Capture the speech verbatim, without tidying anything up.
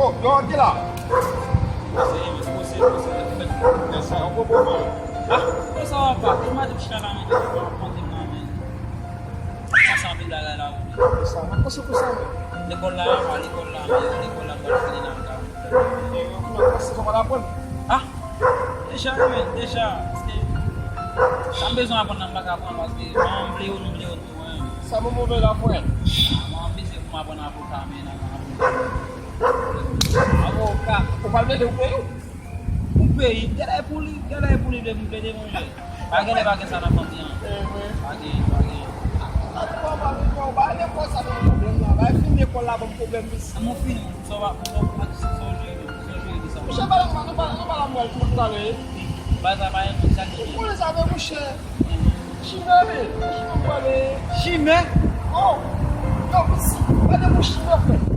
Oh, yo, ki la? Poze, men, poze, poze, fèt. Sa, yon gwo pwoblèm. Ah, sa va pa. Ou mande m chita la, men, ou pa konte m la, men. Sa, sa anpil bagay la, wi. Sa, mwen panse pou sa, men. Lekòl la, pa lekòl la, men lekòl la, pral fini la, men. E, ou nan klas, sa va aprann? Ah, deja, men, deja, paske sa m bezwen aprann la, m pa ka aprann, paske manman m vle yo, nou vle yo tou, hein. Sa manman w vle la, frè? Manman m bezwen pou m aprann avoka, men nan avoka. Avoka. Ou pa vle de ou peyi w? Pou peyi, genlè e pou li, genlè e pou li vle, vle devanje. Pa genlè pa gen sa nan fanmi an. Pa gen, pa gen. Mwen pa lekòl, ba lekòl sa nan pwoblèm la. Ba fin lekòl la ban m pwoblèm isit. Mwen fini, sa va, sa va, sa va jere, sa va jere de sa. Monchè, ba la, nou ba, nou ba la mwen tout talè. Ba sa pa yon sa ki. Ou konnen sa vre, monchè. Chimè, men, chimè m pale. Chimè? Oh, yo, pisi, gade pou chimè, frè.